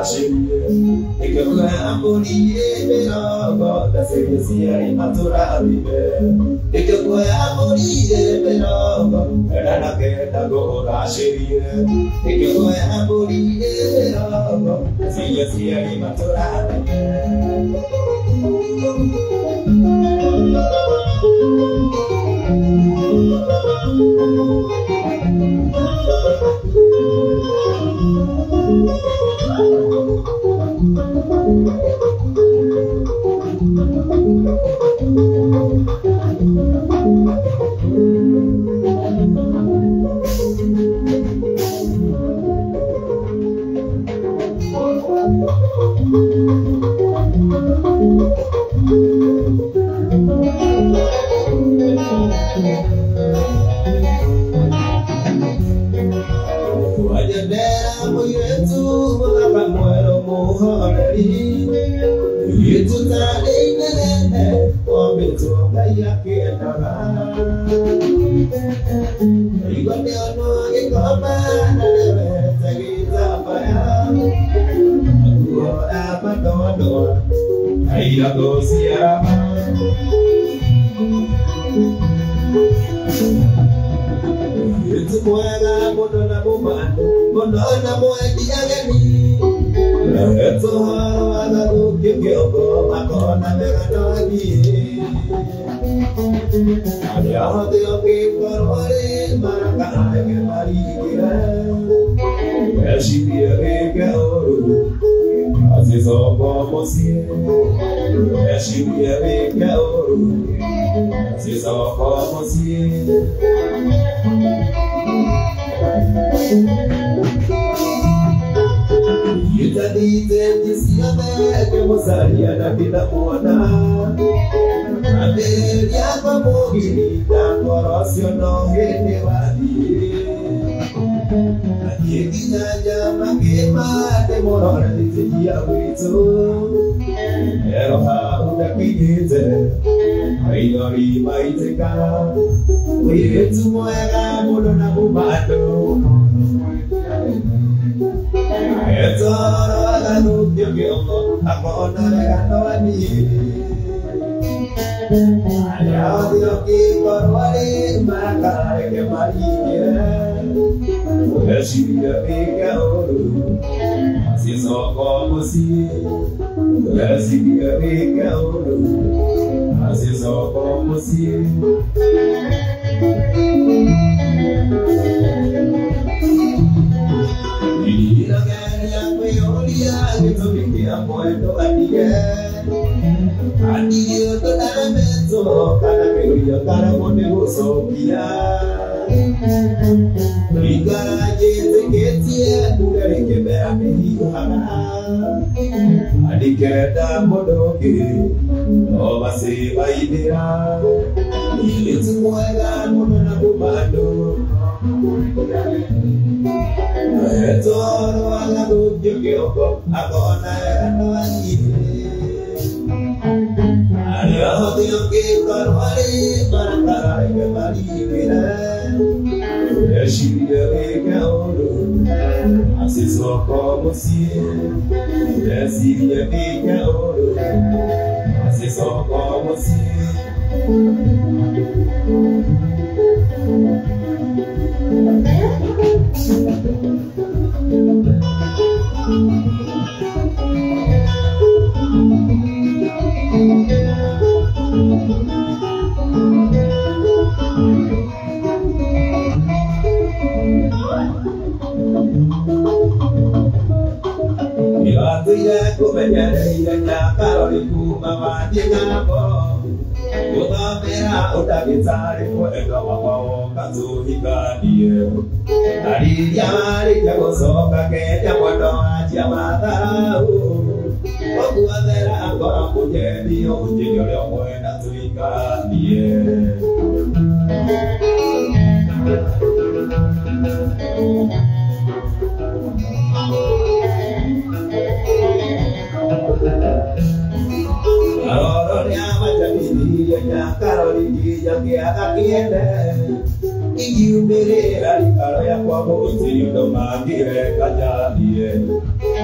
ngũracĩrie Nĩkĩguoya mbũri mĩrongo ndacirie ciarĩ matũrathime Nĩkĩguoya mbũri mĩrongo 9 ngũracĩrie Nĩkĩguoya mbũri mĩrongo ndacirie ciarĩ matũrathime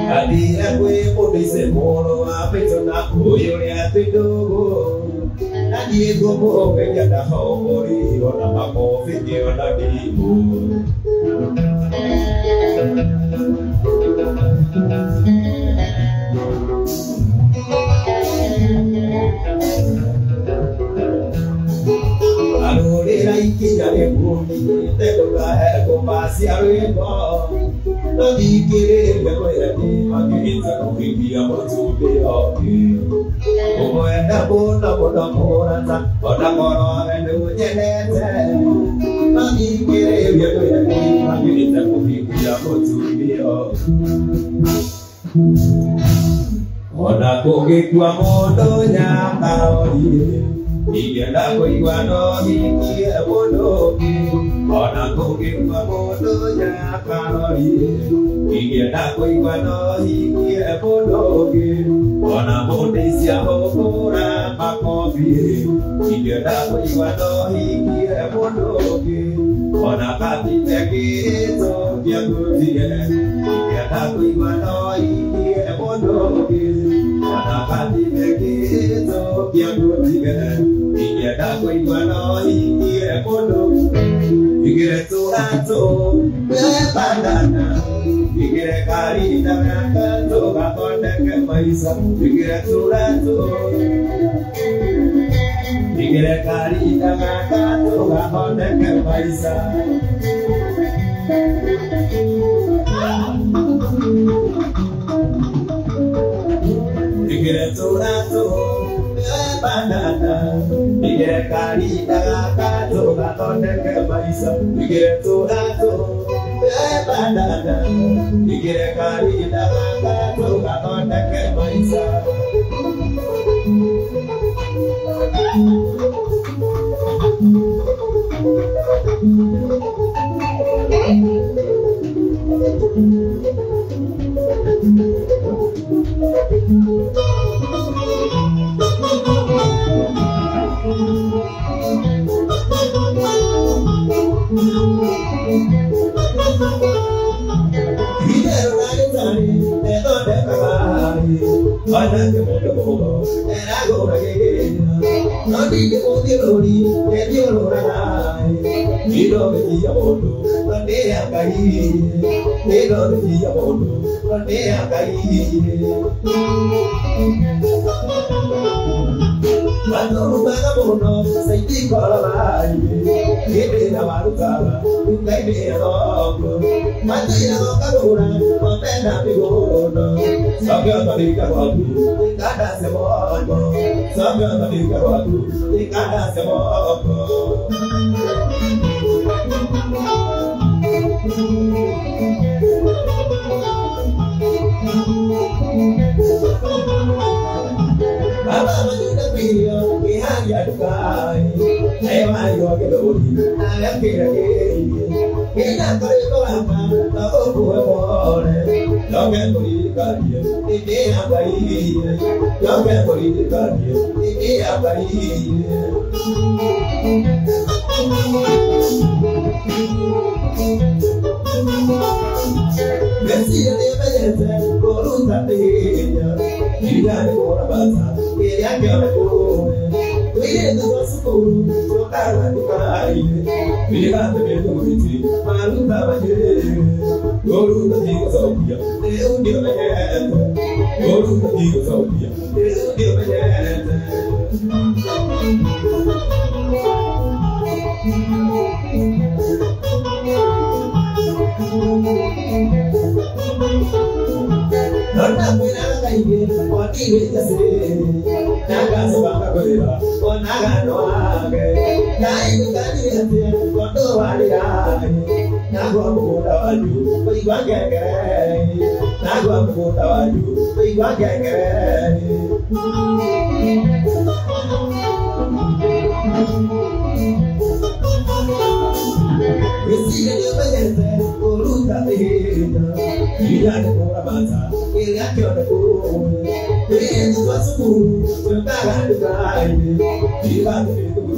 Ndathire kwĩ mũndũ ice mũrũ wa maitũ na ũyũ ũrĩa twĩ ndũgũ. Na niĩ ngũmũgeria ndahũmũri ona makobi ngĩona ndimũ. Arũrĩra ikinya rĩmũkinyĩte ndũkae kũmacia rwĩmbo. No thikĩrĩria kwĩra ndĩmakĩte kũhikia mũtumia ũngĩ. Ũmwenda mũno mũno mũrata ona korwo we nĩũnyendete. No thikĩrĩria kwĩra ndĩmakĩte kũhikia mũtumia ũngĩ. Ona kũngĩkua mũndũ nyakarori, ingĩenda kũigua no hikie mũndũ ũngĩ. Ona kũngĩkua mũndũ nyakarori, ingĩenda kũigua no hikie mũndũ ũngĩ. Ona mũndũ icia hũhũra makobi, ingĩenda kũigua no hikie mũndũ ũngĩ. Ona katite kĩtũ kĩakutie, ingĩenda kũigua no hikie mũndũ ũngĩ. Ona katite kĩtũ kĩakutie, ingĩenda kũigua no hikie mũndũ. Igire tũratũ twebandana, igire karinda gaka tũgathondeke maica. Igire tũratũ, igire karinda gaka tũgathondeke maica. Igire tũratũ twebandana, igire karinda gaka tũgathondeke maica. Igire tũratũ twebandana, igire karinda gaka tũgathondeke maica. Onake mũndũ mũgo eragũra kĩgĩna, no ndingĩmũthiĩ rũri ethiũrũraga. Ndĩrogeria mũndũ no nĩ ya Ngai, ndĩrogeria mũndũ no nĩ ya Ngai. Matũrumaga mũno caitikororai, hĩndĩ ĩrĩa warutaga nduka-inĩ ya thoko. Matwĩraga ũkagũra ng'ombe na mĩgũnda, coke ũtwarĩke gwaku ikanda cia moko, coke ũtwarĩke gwaku ikanda cia moko. Baba manyuda pirio kĩharia ndukai, nayo marigwo gĩthũri nawe kĩra kĩirie. Kĩna karĩko gaka no ũkue pore, njoke ngũririkanie nĩ ya Ngai, njoke ngũririkanie nĩ ya Ngai. Meciria nĩmenyete kũruta mĩhĩnya, iria nĩ kũramata kĩrĩa kĩonekwo. Tũirĩtu twa cukuru tũkaga nduka-inĩ, mĩgate mĩtũmĩti maruta manyĩrĩ. Kũruta tigũcokia rĩu nĩũmenyete, kũruta tigũcokia rĩu nĩũmenyete. Nona kwĩraga kaingĩ ondigĩte cĩrĩ, na ngacoka ngakwĩra onaga ndwage. Ndaigukanire atĩa tondũ warĩrai, nagwa mũgũnda wanyu kũigua ngengere, nagwa mũgũnda wanyu kũigua ngengere. Meciria nĩũmenyete kũruta mĩhĩnya, iria nĩ kũramata kĩrĩa kĩonekwo. Tũirĩtu twa cukuru tũkaga nduka-inĩ, mĩgate mĩtũmĩti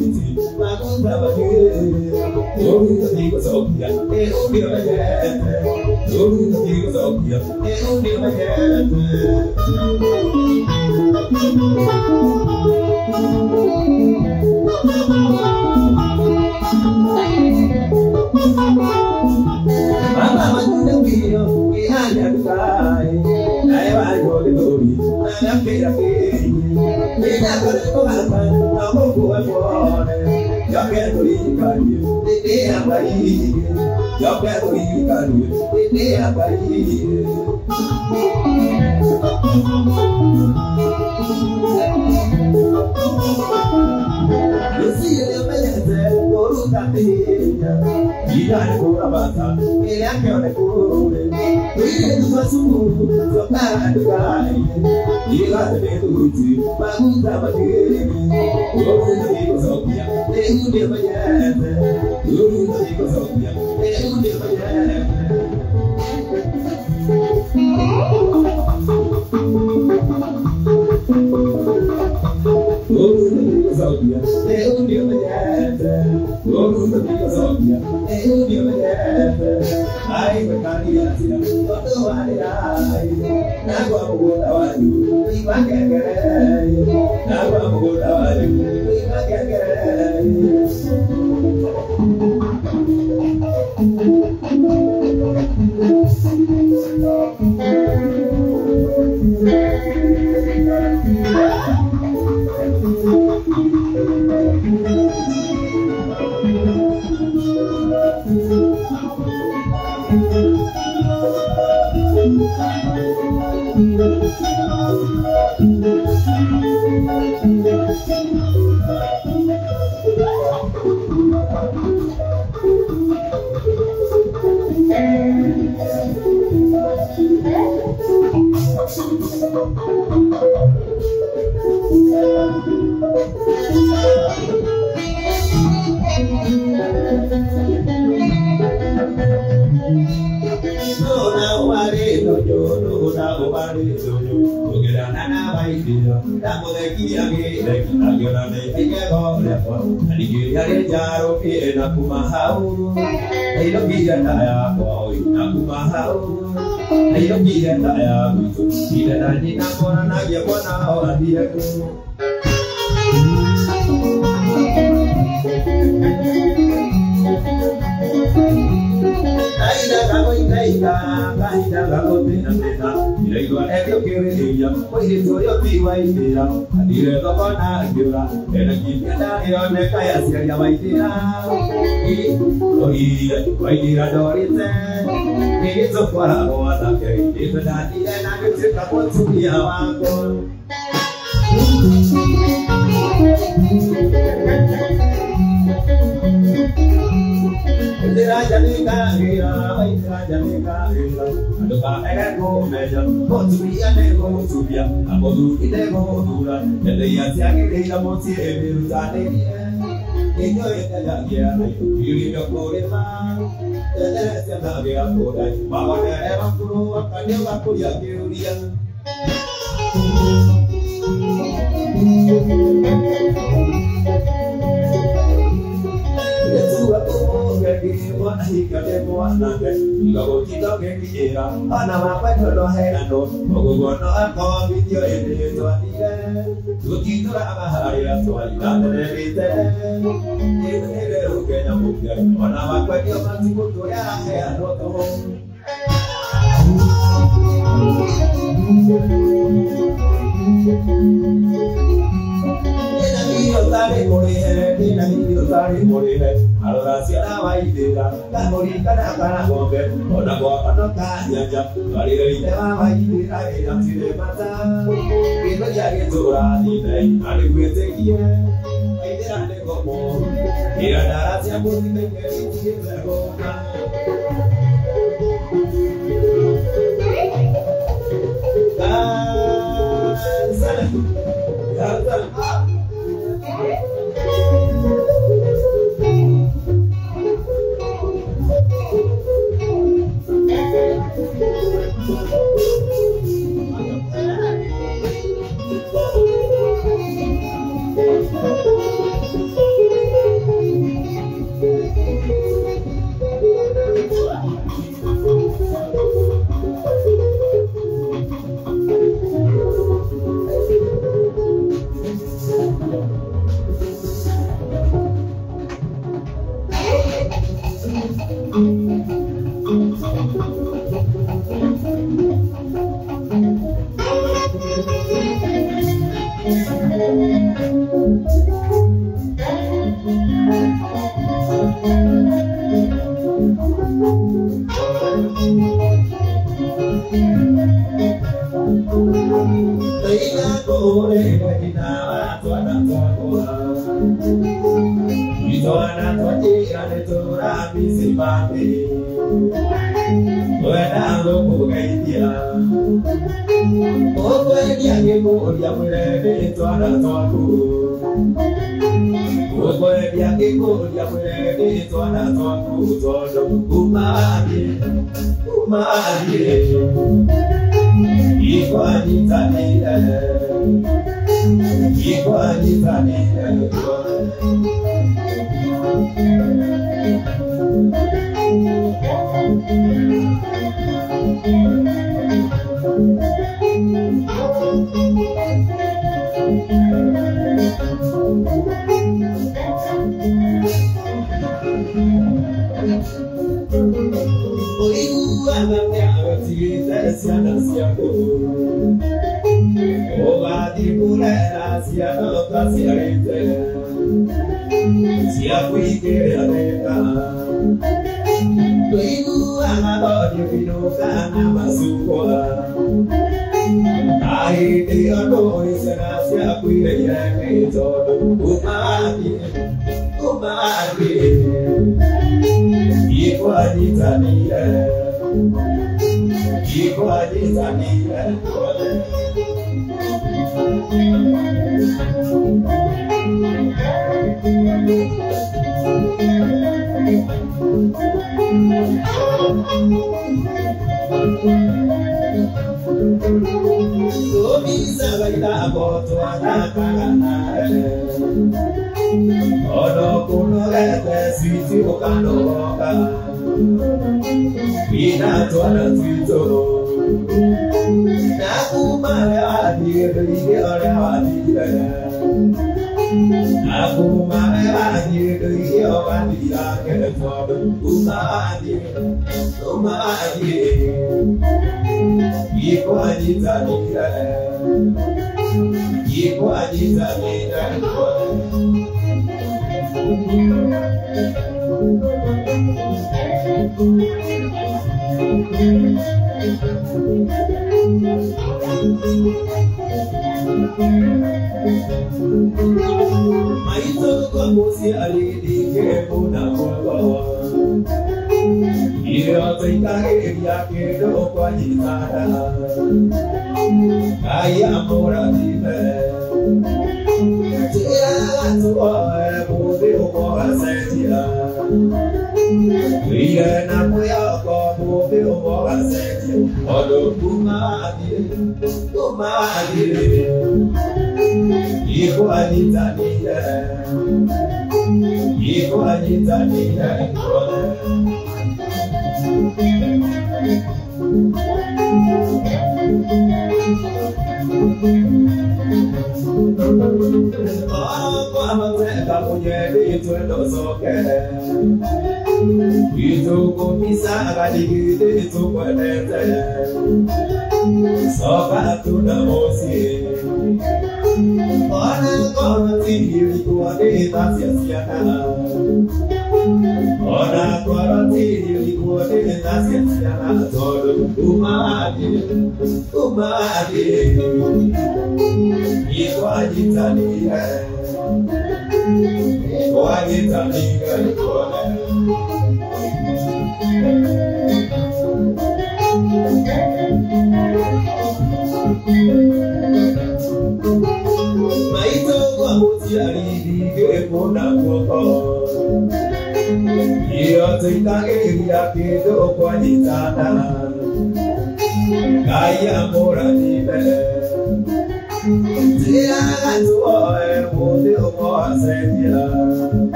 Thank you.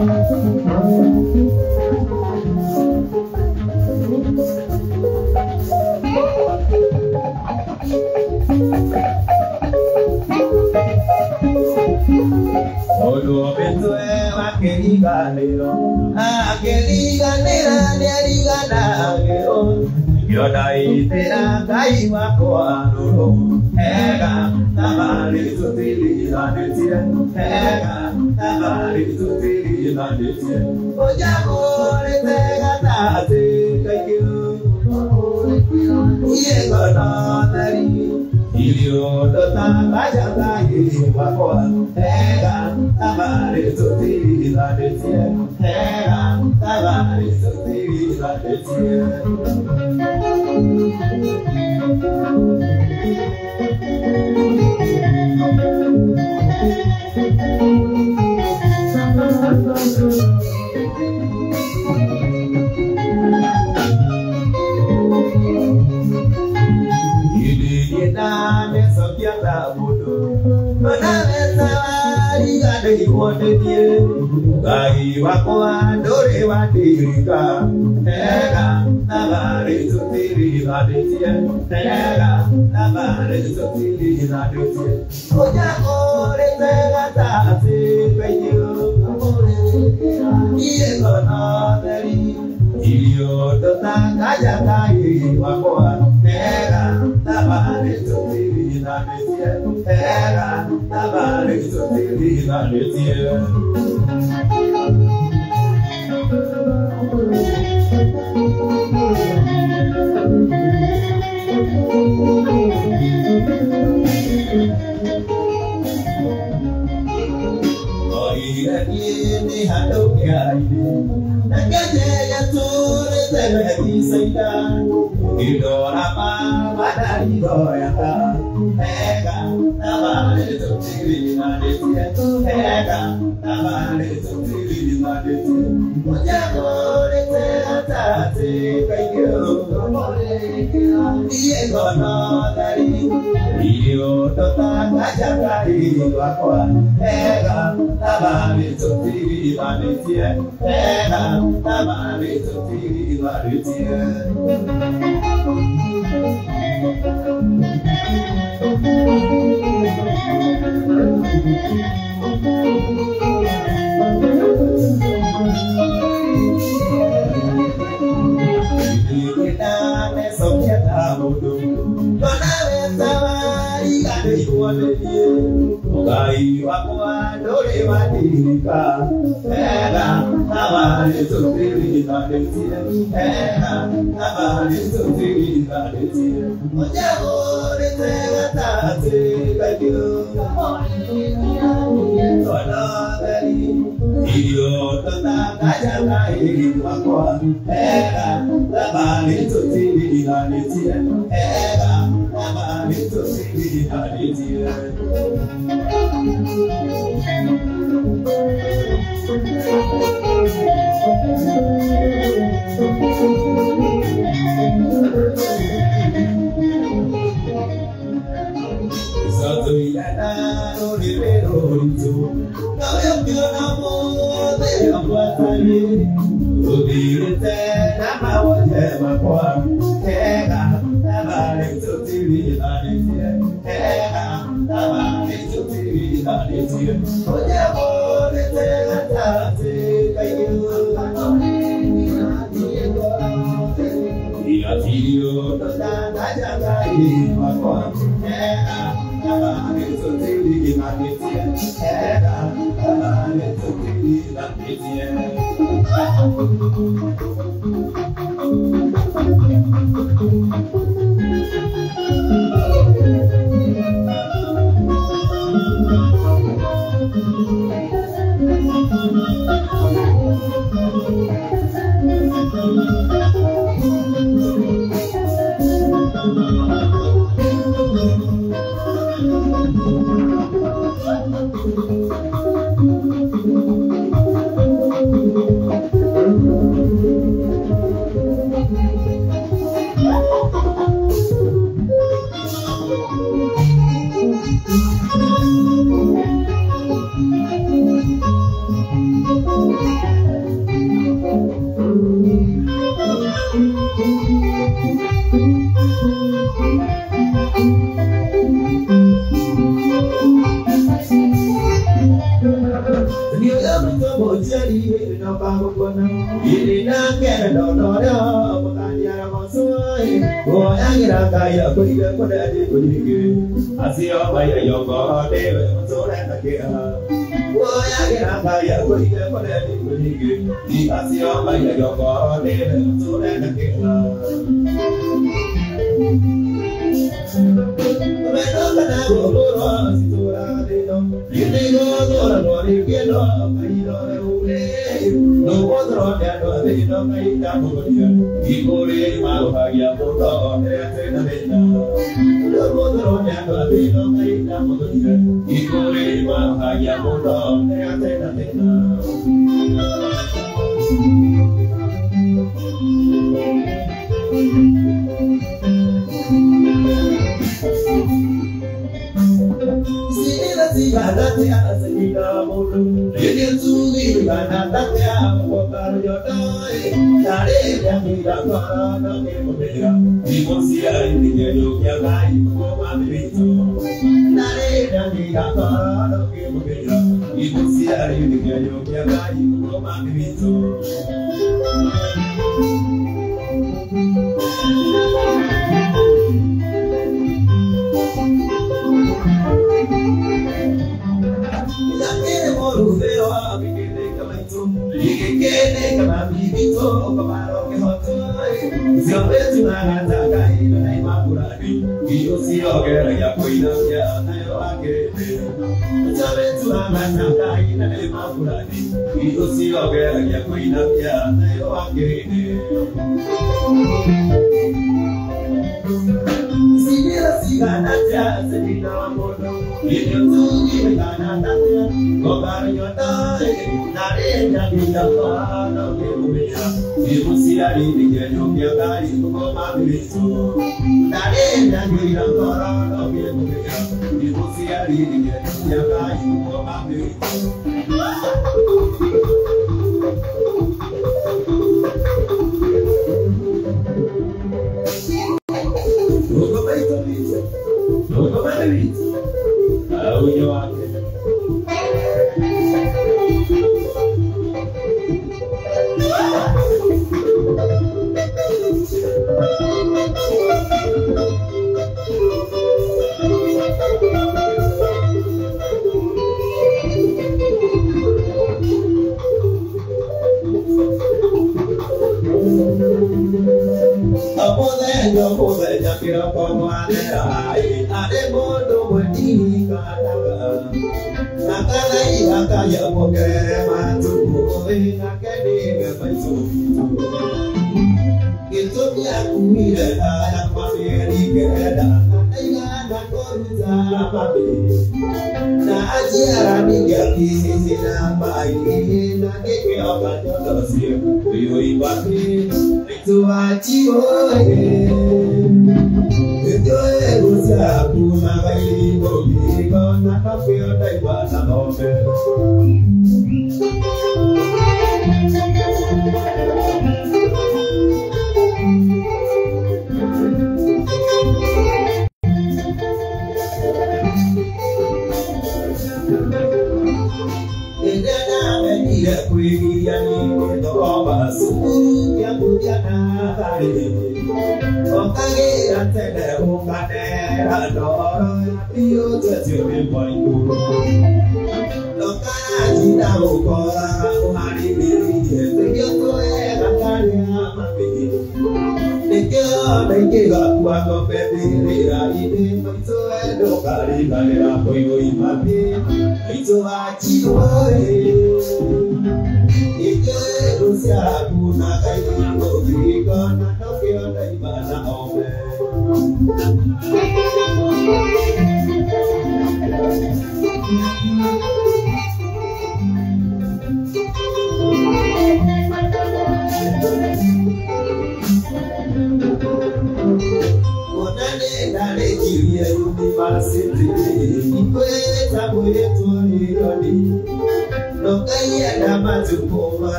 Thank you.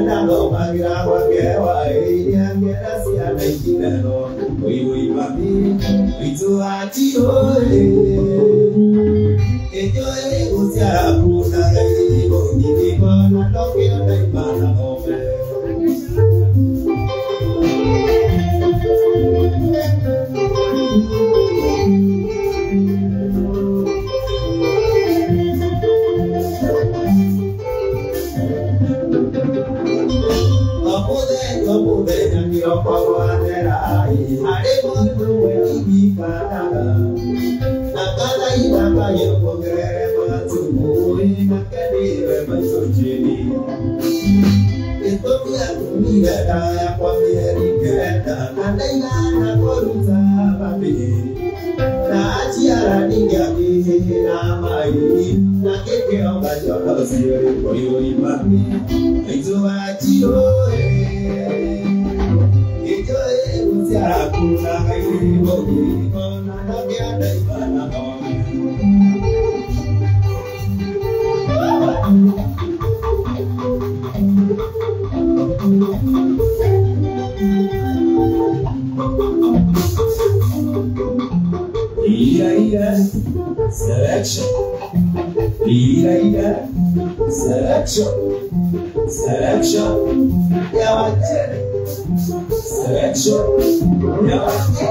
Ndathomagĩra gwake hwaĩ-inĩ akĩenda ciana ikinerwo. Oi oi mami witũ atiũĩ ĩnjũĩ gũciara kunaga irigũ ngĩkona ndokĩra ndaima na thome. Mũthenya kĩroko gwatera harĩ mũndũ weririkanaga na kathaitha kagĩkuongerere matukũ nake nĩwe maitũ Jane. Gĩtũmi atumire ndaya kwa mĩeri 9 na ndaigana kũruta mami na aciarani ngĩakĩhĩhĩra mai na gĩkĩonga njono cierĩ. Oi oi mami maitũ atiũĩ ĩnjũĩ gũciara kunaga irigũ ngĩkona ndokĩra ndaima na thome. Ira ira selection. Ira ira selection. Selection. Yawache. Selection. Yawache.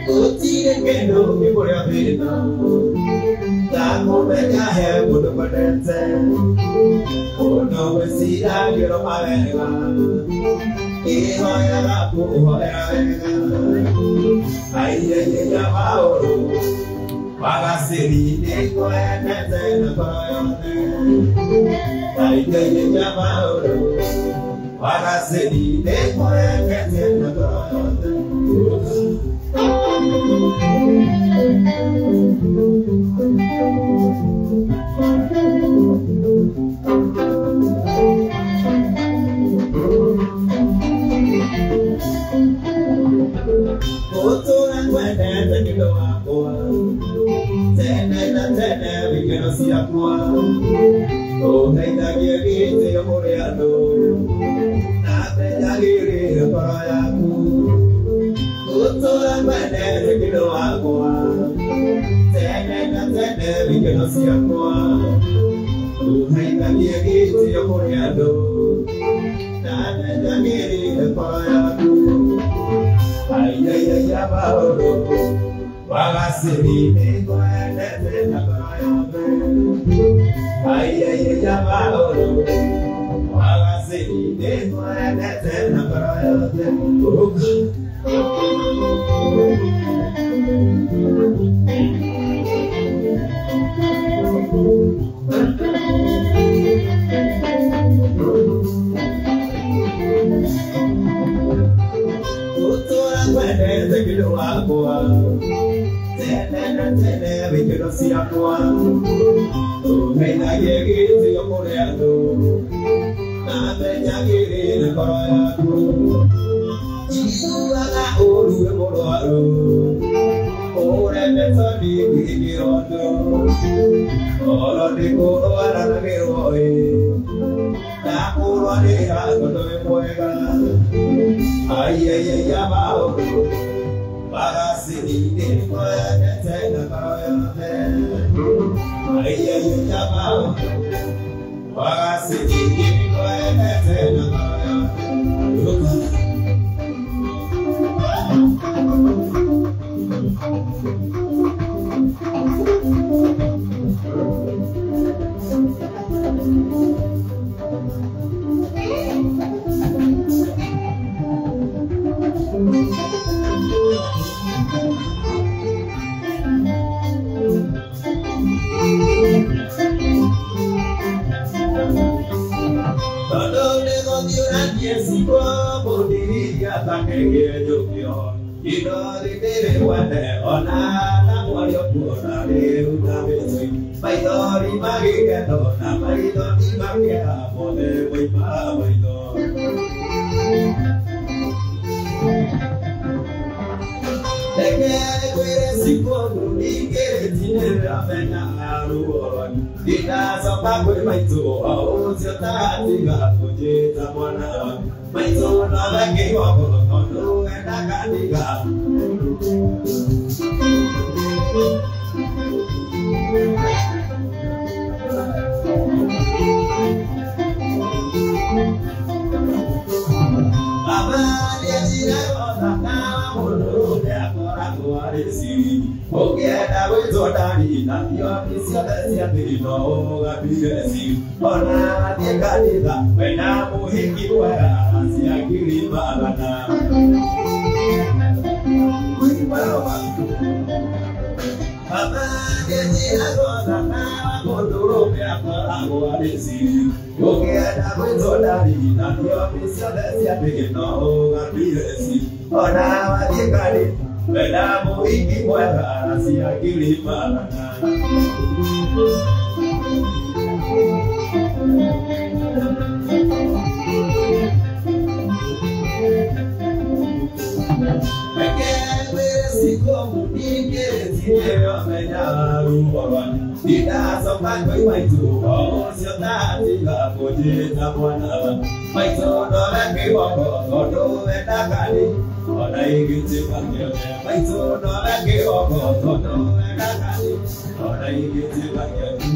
Gũtirĩ kĩndũ gĩkũrĩa thĩna ndakũmenya he mũndũ kwendete mũndũ wĩciragia ũroma wega ihoyaga kũhoera wega aiyaiyaiya maũndũ wagacĩri nĩngwendete na ngoro yothe aiyaiyaiya maũndũ wagacĩri nĩngwendete na ngoro yothe. Gũtũra ngwendete nĩ ũndũ wakwa tene na tene wĩkeno ciakwa ũndeithagie gĩtĩo kũrĩ andũ na menyagĩrĩre ngoro yaku. Gũtũra ngwendete nĩ ũndũ wakwa tene na tene wĩkeno ciakwa ũndeithagie gĩtĩo kũrĩ andũ na menyagĩrĩre ngoro yaku. Aiyaiyaiya maũndũ wagacĩri nĩngwendete na ngoro yothe aiyaiyaiya maũndũ wagacĩri nĩngwendete na ngoro yothe. Gũtũra ngwendete nĩ ũndũ wakwa tene na tene wĩkeno ciakwa ũndeithagie gĩtĩo kũrĩ andũ na menyagĩrĩre ngoro yaku. Njiguaga ũũru wĩ mũrwaru ũremetwo nĩ gwĩkĩrwo ũndũ oro nĩkũrwara na kĩrwo ĩ ndakũrwarĩra tondũ wĩ mwega aiyaiyaiya maũndũ wagacĩri nĩngwendete na ngoro yothe aiyaiyaiya maũndũ wagacĩri nĩngwendete na ngoro yothe. Tondũ nĩgũthiĩ ũrathiĩ cikũ mũndiria takĩgĩe njũkĩo indo rĩrĩ wende ona na mwario kuona rĩu na mĩtwe maithori magĩkeno na maithori makĩha mothe moima maitho. Reke ngwĩre cikũ ningĩrĩtinĩramenya ruo rwaku ndinacoka kwĩ maitũ o ũcio tagatiga kũnjĩta mwana waku maitũ nowe kĩhoko tondũ endaga ndiga. Baba nĩanjĩraga thaka wa mũndũrũme akoragwo arĩ siri ũngĩenda gwĩtwo ndari na thiomi ciothe cia thĩ no ũgatuire siri ona wathiĩ kanitha wĩna mũhiki mwega cia ngiri magana. Baba nĩanjĩraga thaka wa mũndũrũme akoragwo arĩ siri ũngĩenda gwĩtwo ndari na thiomi ciothe cia thĩ no ũgatuire siri ona wathiĩ kanitha wĩna mũhiki mwega cia ngiri magana. Reke ngwĩre cikũ ningĩrĩtinĩramenya ruo rwaku ndinacoka kwĩ maitũ o ũcio tatiga kũnjĩta mwana waku maitũ nowe kĩhoko tondũ wendaga ndĩ ona igĩtuĩka kĩothe maitũ nowe kĩhoko tondũ wendaga ndĩ ona igĩtuĩka kĩothe.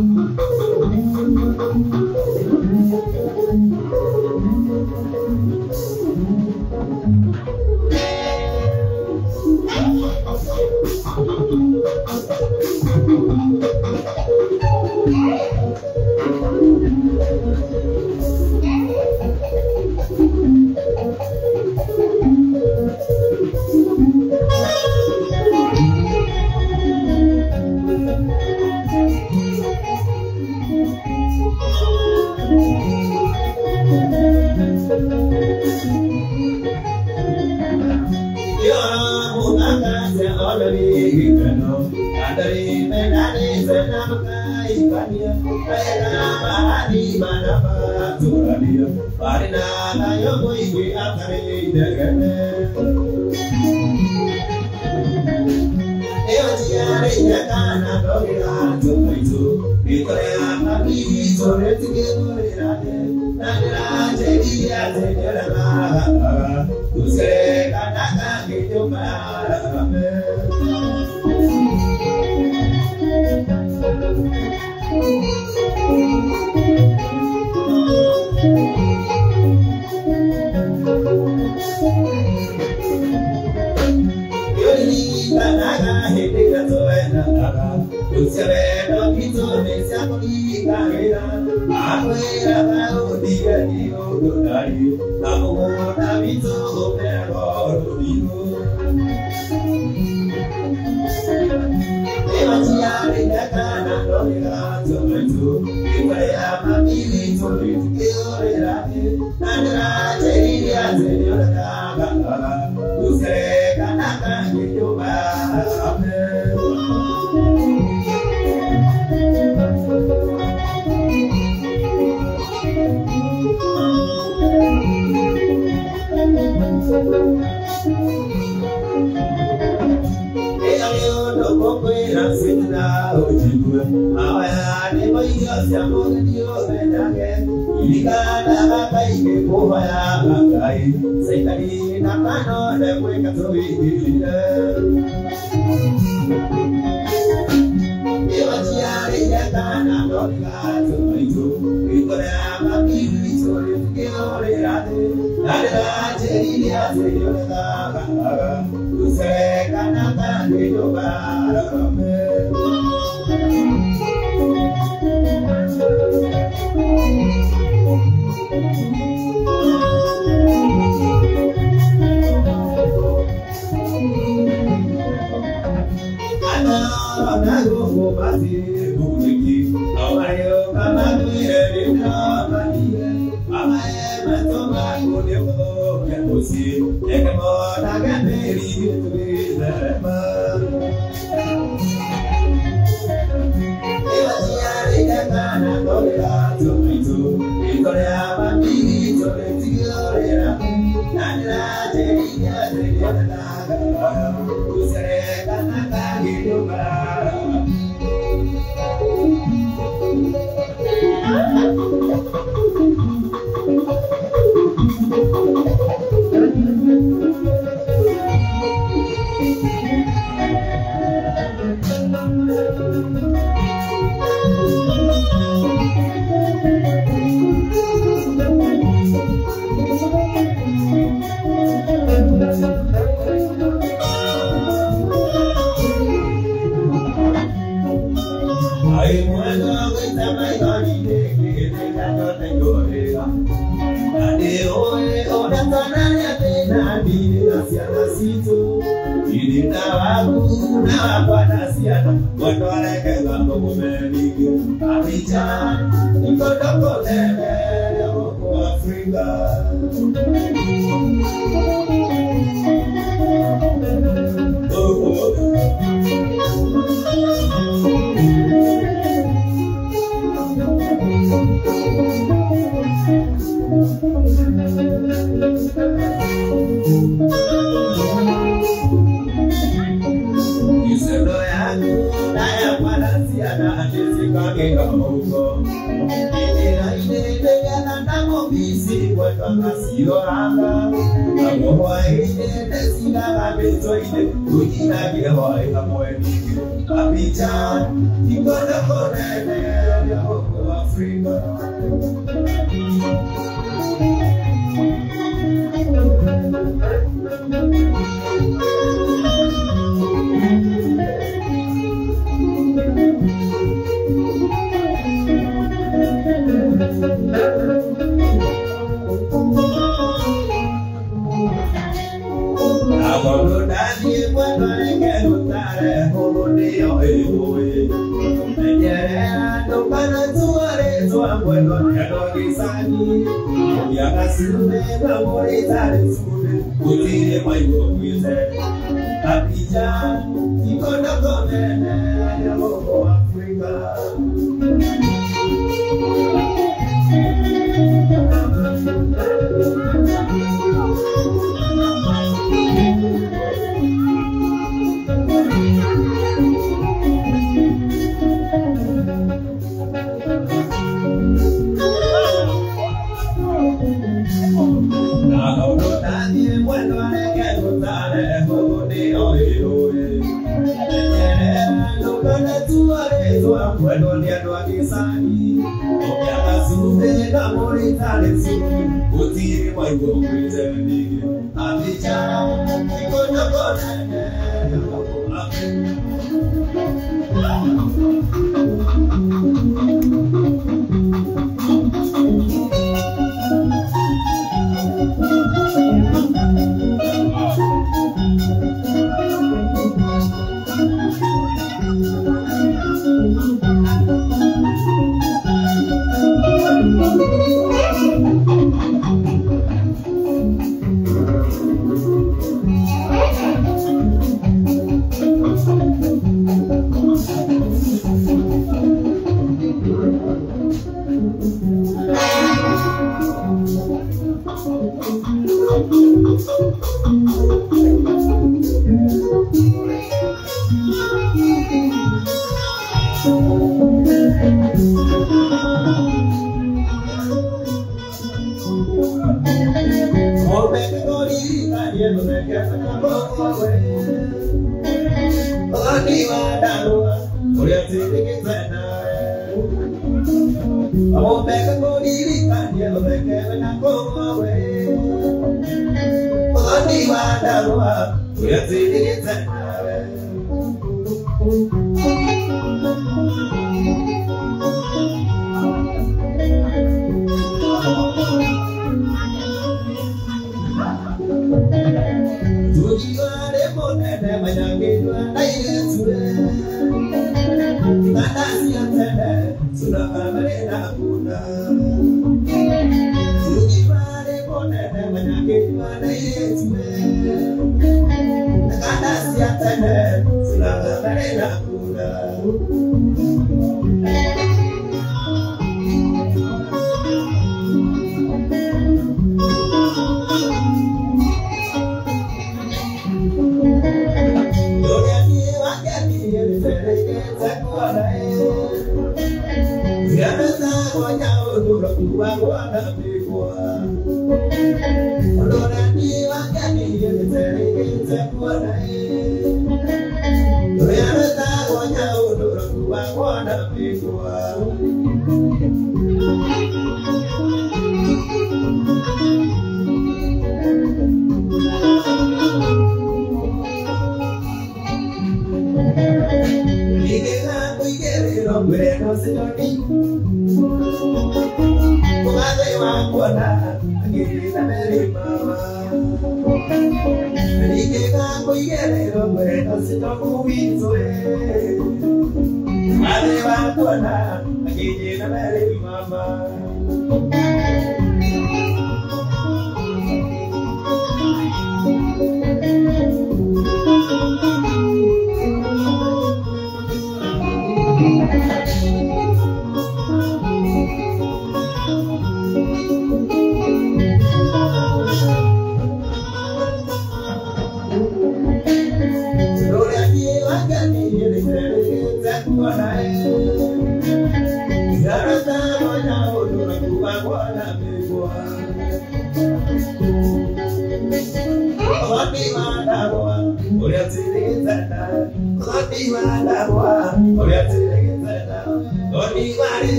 Thank you. Africa.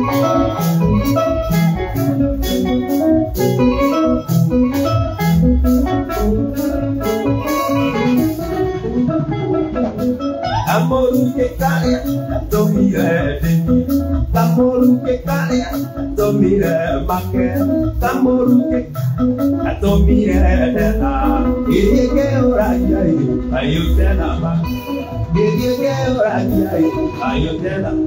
Paga. Atũmire make kamũrukĩ atũmire ndetha gĩthiĩ kĩũragia ayũte nama gĩthiĩ kĩũragia ayũte nama.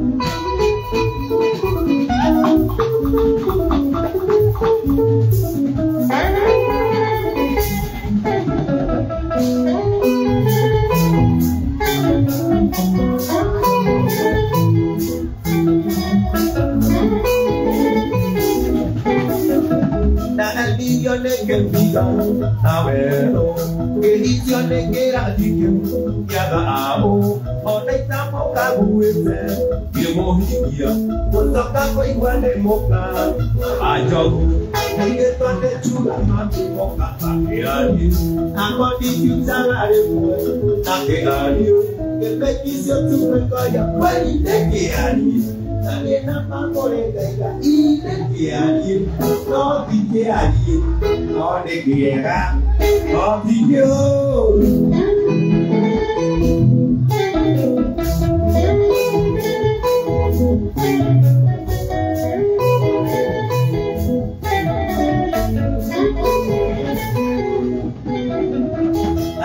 Nĩkĩmbiga na werũ kĩhitio nĩ kĩrathi kĩu gĩa thahabu ona itamokaguĩte kĩmũhikia gũcoka kũigua nĩ mũka wa njogu aigĩtwo nĩ chura makĩmoka makĩario akondimbiutaga rĩmwe na kĩario kĩbekicio tumĩkoya kweli nĩ kĩario na nĩna makũrĩ ngaiga ine kĩario no ti kĩario no nĩ kĩega no ti kĩũru.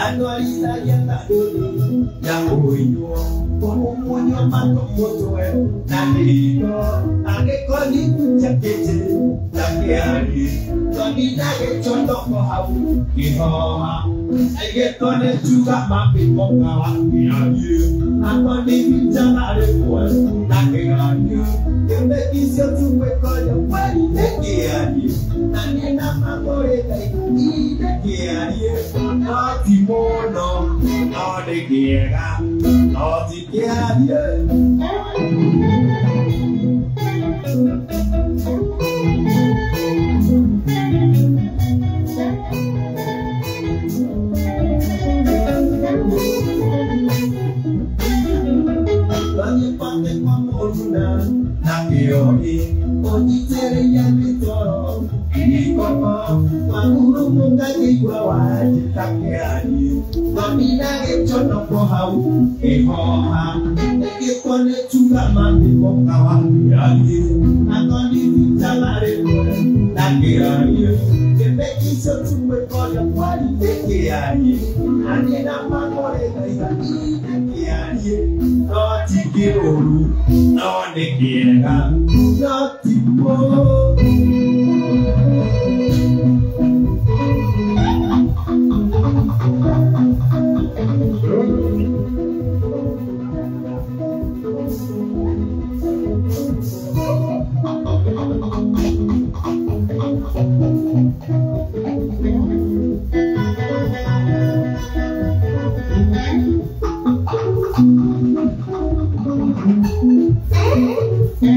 Andũ arithagia ta ndũthi ya kũiywo kũmumunywo matũ mũtwe na kĩhiko angĩkorwo njakĩtĩ ta kĩarie tondina gĩchondoko hau kĩhoha aigĩtwo nĩ njuga mapĩmoka wa kĩarie akondimbijaga rĩmwe na kĩario kĩmbekicio tumwĩkoyo kweli nĩ kĩarie na nĩna makũrĩ ngai ine kĩarie no ti mũno no nĩ kĩega no ti kĩarie. Ũnyitĩrĩire mĩtoro ĩgĩkoma magurumũka ngĩigua wanjĩta kĩarie mamina gĩchonoko hau kĩhoha ĩgĩtwo nĩ chura mapĩmoka wa kĩarie akondimbijaga rĩmwe na kĩarie kĩbekicio tumwĩkoria kwari nĩ kĩarie na nĩna makũrĩ ngaiga ine kĩarie no ti kĩũru no nĩ kĩega no ti mũũru.